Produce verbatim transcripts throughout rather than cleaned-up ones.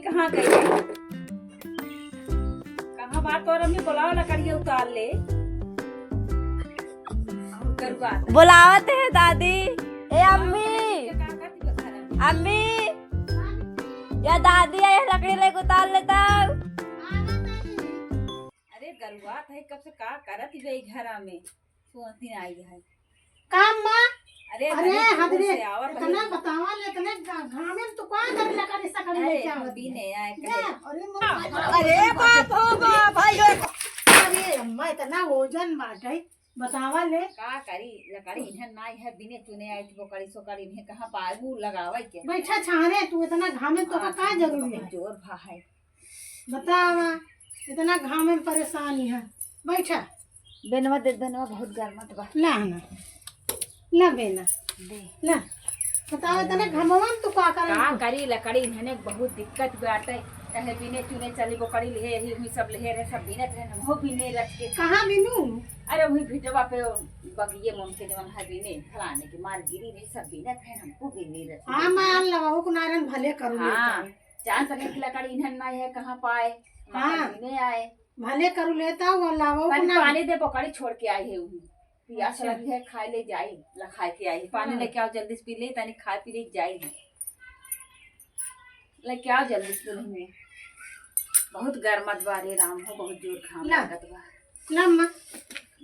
कहाँ गई? कहाँ बात और अम्मी, बुलाओ, लकड़िया उतार ले। और करुआ। बुलावत है दादी। ए अम्मी। का करती बा घर में? अम्मी, या दादी आई, लकड़ी लेके उतार लेता। अरे गरुआ, थे कब से का करत बे घरा में? सुनती ना आई है। काम माँ। अरे, अरे, तनी दूर हदरे, से आवत इतना है। बतावा ले, इतने घा-, घामे में तू का करे लकड़ी सकड़ी अरे, लेके हम आवत बीने है? आए जा, कहे। अरे, मोर भाई। अरे, बाप हो बाप, भाई हो। अरे, अम्मा, इतना वजन बाटे, बतावा ले। का करी, लकड़ी इन्हें ना है, बीने चुने आई थी, बोकड़ी सोकड़ी इन्हें कहाँ पाए, वो लगावे के। बैठा छाने, तू इतना घामे में तो का, हाँ, का जरूरी है? जोर भा है। बतावा, इतना घामे में परेशानी है। बैठा। बेनवा दे, बेनवा बहुत गरमत बा। ला ना, ला बेना, दे। ला। बतावा, इतना घमवा में तू का करे का तू? करी, लकड़ी इन्हने बहुत दिक्कत बाटे। कहे बीने चुने चली, बोकड़ी लिहे, यही हुई सब लिहे रहे, सब बीनत रहे, हमहू बीने रख के। कहाँ बीनू? अरे, वही भिटवा पे बगिये मन के जवन है बीने, फलाने के मार गिरी रहे, सब बीनत रहे, हमको बीने रख के। हाँ, मान लगा, वो कुनारन भले करू हाँ। लेता। जान सके कि लकड़ी इन्हन ना है, कहाँ पाए, हाँ। मकड़ी में आए। भले करू लेता, वो लावो पानी, ना। पानी दे, बकरी छोड़ के आई है उन्हें। पियास अच्छा। लगी है, खाए ले जाई, ला खाए के आई। पानी हाँ। लेके आओ, जल्दी से पी ले, तनी खाए पी ले जाई। लेके आओ जल्दी से पी ले। बहुत गरमत बा रे राम हो, बहुत जोर घाम ला। लागत बा। ला अम्मा।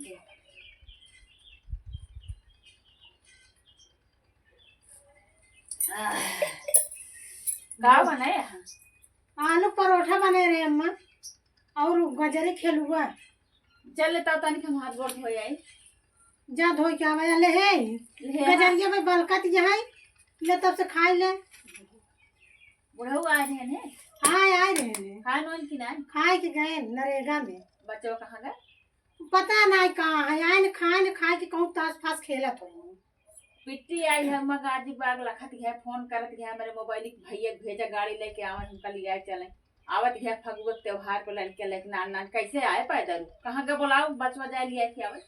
दे। आह, का बनाए हैं? आलू परोठा बने रहे अम्मा, और गजरे खेलुआ। चल लेता तनिक हम हाथ गोड़ धोए आई। जा धोए के आवा, ले हे। ले हे। गजरिया में बलकत यहाँ, ले तब से खाए ले। बुढ़ऊ आए रहे ने? हाँ, आए रहे ने। खाए नोन की ना? खाए के गए नरेगा में। बच्चों कहाँ गए? पता नहीं कहाँ है, आए न खाए न खाए के कहूँ तास फास खेलत हो। पिट्टी आई है, मैं गाजी बाग लखत है, फोन करत है, मेरे मोबाइल के भैया के भेजा, गाड़ी लेके आवे, हमका लिया चले। आवत है फगुआ त्योहार को लड़के लेके नान नान, कैसे आए पैदल? कहाँ के बुलाओ, बचवा जाए लिया के आवे।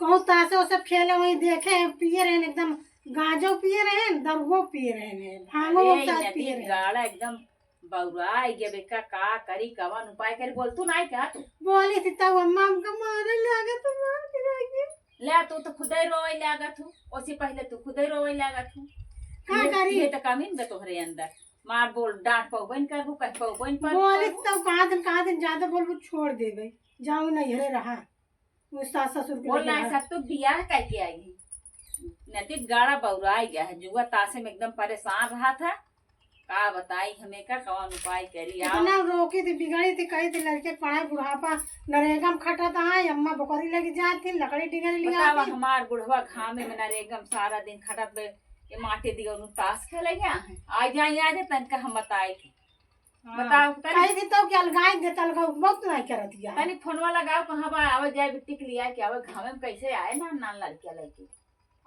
कहूँ तासे वो सब खेले, वहीं देखे, पिए रहे एकदम, गांजो पिए रहे, दरुओ पिए रहे, भांगो अरे, वो सब नदी पिए रहे। गाड़ा एकदम बौराई गए बेका, का करी, कवन उपाय करी, बोल तू नाई का तू? बोली थी तब अम्मा हमका मारे लागत, मार के जाके। ले तू तो खुदे रोवे लागत हूँ, ओसे पहले तू खुदे रोवे लागत हूँ। का ये, करी? ये तो कमी न बा तोहरे अंदर। मार बोल, डांट पौबे न करबू, कह पौबे न पर बोली करबू। तब कहाँ दिन, कहाँ दिन ज्यादा बोलबू, छोड़ देबे, जाओ नैहरे रहा। वो सास ससुर के बोल लेके नहीं रहा। सब तो बियाह करके आई है। नदी गाड़ा बौराई गया है, जुआ तासे में एकदम परेशान रहा था। का बताई हमें का कौन उपाय करी आप? इतना रोकी थी, बिगड़ी थी, कही थी लड़के के पढ़ाई, बुढ़ापा नरेगा में खटत है, अम्मा बोकरी लेके जाती, लकड़ी डिगरी लिया बतावा, आती। हमार बुढ़वा घामे में नरेगा में सारा दिन खटत बे, ये माटी दियो नु तास खेले गया है। आ जाए, आ जाए, तनका हम बताए के। हाँ। बताओ, तनी कही थी तो कि अलगाई दे, अलगाओ, बहुत नहीं करत गया। तनी फोनवा लगाओ, कहाँ बा, आवे जाए बिट्टी के लिया के आवे, घामे में कैसे आए ना, ना लड़किया लेके।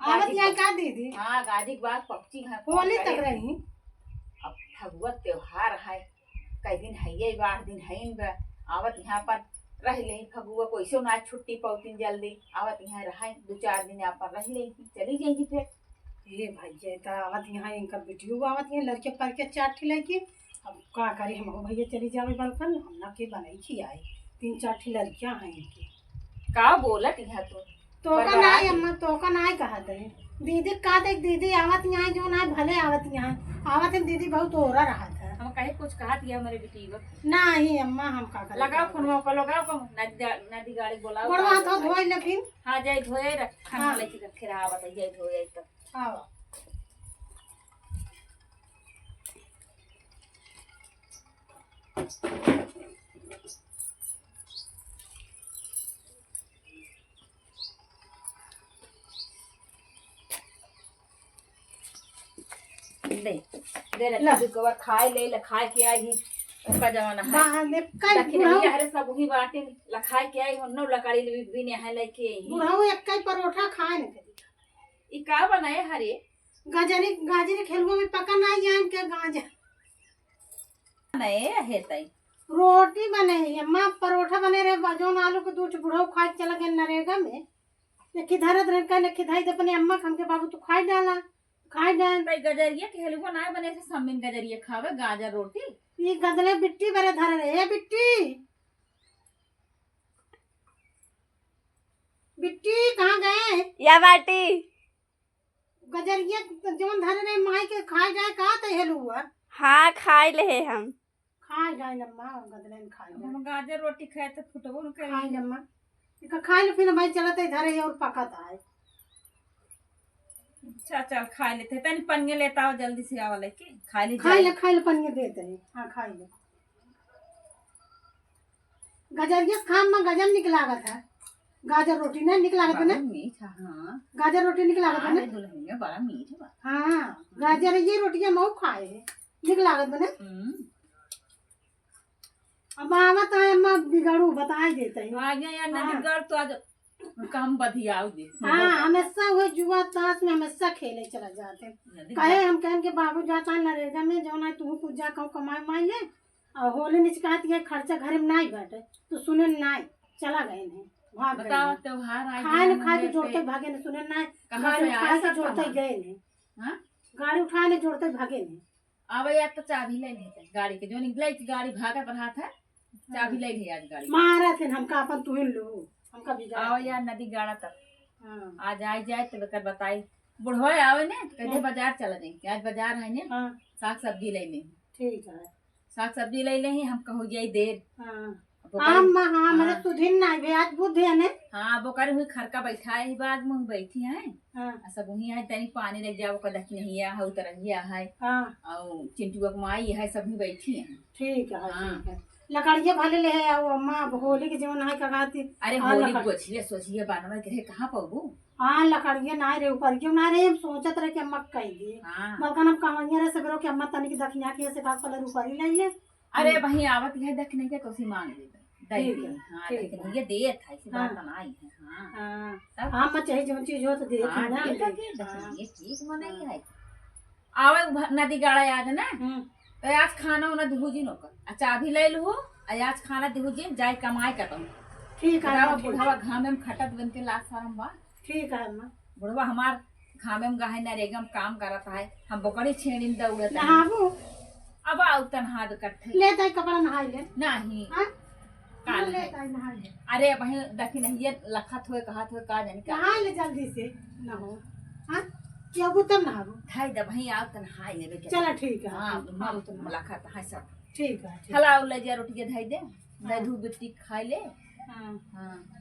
आवत गाजी यहाँ बा-, का दीदी? हाँ, गाजी के बात पहुँची है, फोन होली तक करे। रही। अब फगुआ त्योहार है, कई दिन है ये, आठ दिन है इन बा। आवत यहाँ पर रह ले फगुआ, कैसे ना छुट्टी पौतिन जल्दी। आवत यहाँ रहे दो चार दिन, यहाँ पर रह ले, चली जाएगी फिर। ये भैया, तो आवत यहाँ इनकर बेटियों आवत यहाँ, लड़के पर के चार ठे लड़के। अब का करी, हम हो भैया चली जावे बलकन, हम ना के बनाई खियाई। तीन चार ठे लड़कियाँ हैं इनकी। का बोलत यहाँ तो? तोका बरबरात नाई ही। अम्मा, तोका नाई कहत है। दीदी का देख, दीदी आवत यहाँ जो ना भले आवत यहाँ। आवत है दीदी बहुत ओरा रहा था। हम कहे कुछ कहत है हमारे बेटी को। नहीं अम्मा, हम का करे, लगाओ का फोन करे। में, लगाओ को नदी, नदी गाड़ी बोलाओ, गोड़वा गाड़ी तो बोलाओ। धोई ले फिर। हाँ, जाई धोए रख, खाना हाँ। लेके रखे रहा, आवत है, जाई धोए आई तो। हाँ। दे, दे रख ला। दू कवर खाए ले, ले खाए के आई ही। ओका जमाना है। बाहर में कई लखी बुढ़ऊ नहीं है रे, सब वही बाटे, लखाए के आई, हम नौ लकड़ी ले भी, भी नहीं है लेके आई ही। बुढ़ऊ एक कई परोठा खाए न करी। ई का बनाए हरे? गाजरी, गाजरी खेलुआ में पका ना आइन के गाजर। नहीं, हेतई। रोटी बने है, अम्मा परोठा बने रहे, बा-, जौन आलू के दूध बुढ़ऊ खा के चला गए नरेगा में। एक ही धरत रहे, कहने की धाई दे अपने अम्मा के, हमके बाबू तू खाई डाला, खाई डाल। भाई गजरिया खेलुआ ना बने से सम्मिन गजरिया खावे, गाजर रोटी। ई गदले बिट्टी बरे धरे रहे। ए बिट्टी, बिट्टी कहाँ गए? या बाटी। गजरिया जवन धरे रहे माई के खाए जाए का ते हेलुआ? हाँ, खाए ले है हम। खाए जाए अम्मा, गदले में खाए जाए। हम गाजर रोटी खाए तो फुटबो न करे। खाए अम्मा, इका खाए ले फिर भाई चलत है धरे और पकत आए। अच्छा, चल खाए लेते हैं। तनी पनिया लेता हो जल्दी से आवा लेके। खाए ले खाए जाए। ले, खाए ले पनिया देते हैं। हाँ, खाए ले। गजरिया से खा अम्मा, गजर निक लागत है। गाजर रोटी ना निक लागत है ना? बड़ा मीठ है, हाँ। गाजर रोटी निक लागत है ना? अरे दुल्हनिया बड़ा मीठ बा। हाँ, गाजर ये रोटियां मऊ खाए है। निक लागत बा ना? हम्म। अब आवत है अम्मा बिगाड़ू, बताई देते हैं। आगे यार नदी हाँ। गढ़ तो आज काम बधियाऊ दे। हाँ, हमेशा वो जुआ ताश में हमेशा खेले चला जाते हैं। नदी कहे गढ़। हम कहन के बाबू जाता है नरेगा में, जौन है तू कुछ जा कहूँ कमाई माई ले, और होली निचकात ये खर्चा घर में नाई बाटे, तो सुने नाई, चला गए नहीं, भाग गए बताओ, नहीं। त्योहार आए खाए न खाए के जोड़ते भागे न, सुने नाई, कहाँ गाड़ी से उठाए आए के सब जोड़ते सामान? गए नहीं। हाँ? गाड़ी उठाए न जोड़ते भागे नहीं। अब यार तो चाबी ले लेते गाड़ी के, जो निकले कि गाड़ी भागत रहा था, चाबी हाँ। ले ले आज गाड़ी। मारा थे हमका अपन तुहिन लो, हमका बिगाड़ आओ के। यार नदी गाड़ा तक। हाँ। आज आई जाए तो बेकर बताई, बुढ़वा आवे ने तो कहते हाँ। बाजार चला जाए, आज बाजार है ने, हाँ। साग सब्जी ले ले। ठीक है। साग सब्जी ले ले ही, हम कहू जाई देर। हाँ। अब ओकर हाँ, अम्मा, हाँ, मेरे हाँ। सुधिन ना आइबे, आज बुध है ने? हाँ, बोकर हुई खरका बैठा है, बाग में बैठी हैं। हाँ। आ सब वहीं आए, तनी पानी ले जाओ, ओकर दखिनहिया है, उतरहिया है। हाँ। और चिंटुआ के माई है, सब ही बैठी हैं। ठीक है, हाँ। ठीक है। लकड़िया भले ले है, आओ अम्मा, अब होली के जवन है, का कहती? अरे, हाँ, होली लकड़- गोछिया, सोझिया बनवे के रहे, कहाँ पाबू? हाँ, लकड़िया ना रे, ऊपर क्यों ना रे, हम सोचत रहे कि अम्मा कह दी। हाँ। बल्कि हम कहवैया रहे सबरो कि अम्मा तनिक दखिना के से का कलर ऊपर ही ले ले। अरे हम्म। बहिन, आवत है दखिना के, तो उसी मांग ले, दे ठीक दे। है, हाँ, ठीक लेकिन है। ये देत है, ऐसी हाँ। बात ना आई है, हाँ। हाँ। तब? हाँ, अम्मा चाहे जौन चीज हो तो देत हाँ, है ना, देत है देत। कि दखिना हाँ। ये ठीक मनाई हाँ। है। आवे उ भ-, नदी गाड़ा याद है ना? हम्म। तो आज खाना उना दिहू जी नोकर। आ चाबी ले लू, आ आज खाना दिहू जी, जाए कमाए का तुम। ठीक है, बताओ, अम्मा, ठीक। बुढ़वा घामे में खटत बन के लाज शरम बा। ठीक है, अम्मा। बुढ़वा हमार घामे में गहे नरेगा में काम करत है, हम बोकरी छेड़ी में दौड़त है। नहाबू? अब आउ तनहा दो कट्ठे। ले ताई कपड़ा नहाई ले। नहीं। हाँ? का हाँ, ले नहाई? ताई नहाई ले। अरे, वहीं दखिनहिया लखत होए, कहत होए, का जानी का। नहाई ले जल्दी से, न हो। हाँ? कि अब तब नहाबू? धाई दे, वहीं आउ तनहा लेबे के। चला, ठीक है, हाँ, ठीक है। हाँ, आउ तनहा। लखत है सब। ठीक है, ठीक। हला, ले जा, रोटी के धाई दे। हाँ। दे धूप बिट्टी खाई ले। हाँ। हाँ।